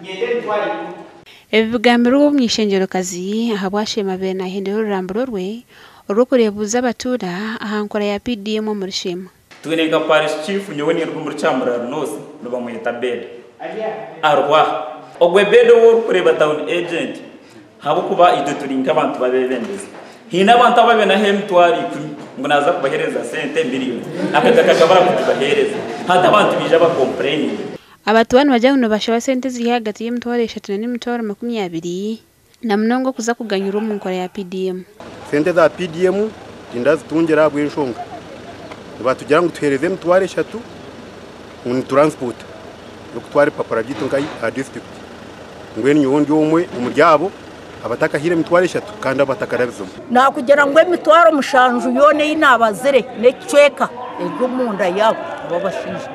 Nyenda 100,000. Ebi bigambirwe omuny'eishengyerokazi ahabwa Sheema abaire nahendera oruramburo rwe orw'okureebuuza abatuura aha nkora ya PDM omuri Sheema. Twine nka parish chief, nyowe ninduga omuri Kyamurari North, nibamweta Beda. Arwaha. Ogwe Beda ou orikureeba town agent, ahabw'okuba itwe turi nk'abantu b'abeebembezi. Haine abantu ababaire naha 100,000 ngu naaza kubaheereza sente miliyoni. Akataka kabura kugibaheereza. Hati abantu baija bakompureyininga. Abatuura nibagira ngu nibashaba sente eziri ahagati y'e30,000 na 20,000 na munonga okuza kuganyirwa omu nkora ya PDM. Sente za PDM tindazitungira ahabw'enshonga. Nibatugira ngu tuheereze 30,000 ngu ni transport y'okutwara ebipapura byaitu nka aha district. Mbwenu nyowe ndi omwe omuri abo abatakahaire 30,000 kandi abatakarabizimu. Nakugira ngu 70,000 yoona ei naabazire n'ekicweka eri omunda yaabo abo abashaija.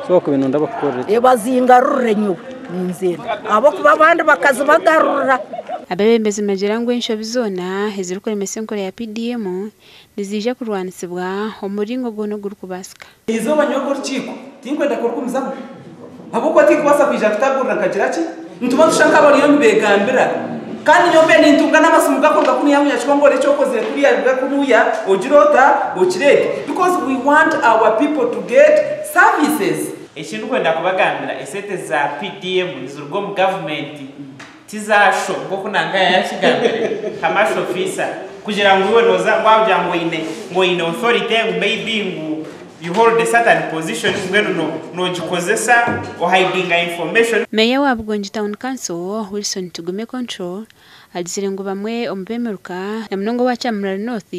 So okubinunda bakukorera ki? Bazingarurire nyowe ninzenda ahabw'okuba abandi bakazibagarurira. Abeebembezi nibagira ngu enshobi zoona ezirikuremesa enkora ya PDM niziija kurwanisibwa omu muringo gwona ogurikubaasika. Eizooba nyowe orukiiko tinkwenda kurugumizamu ahabw'okuba tinkubaasa kwija kutagurira nkagira ki nituba tusha nk'abariyo nibegambira kandi nyowe mbe nintunga n'amasimu gakuruga kunuya ngu nyakikongore eki okozire kuriya ruga kunuya ogire ota okireete because we want our people to get services. Eki ndikwenda kubagambira, esente za PDM niziruga omu gavumenti, tizaasho nk'oku Nangaya yaakigambire, commercial officer, kugira ngu iwe nooza ngu ahakugira ngu oine ngu oine authority ngu maybe ngu you hold a certain position mbwenu no noogikozesa ohidinga information. Meeya wa Bugongi Town Council, Wilson Tugume Control agizire ngu bamwe omu b'emiruka na munonga owa Kyamurari North,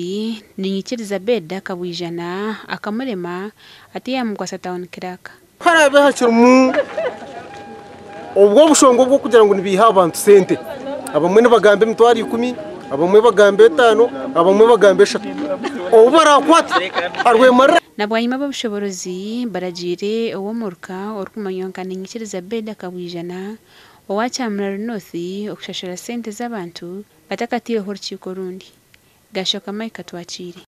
Ninyikiriza Beda Kabwijana akamurema ati yaamukwatsa Town Clerk. Ku haraabe hakirimu obwo obushonga obw'okugira ngu nibaiha abantu sente, abamwe nibagamba 10,000, abamwe bagamba 5, abamwe bagamba 3, ou baraakwata arwemarira. Na bwanyima ab'obushoboorozi baragiire ow'omuruka orikumanywa nka Ninyikiriza Beda Kabwijana owa Kyamurari North okushashura sente z'abantu batakataireho orukiiko orundi. Gashoka Mike Katwakiire.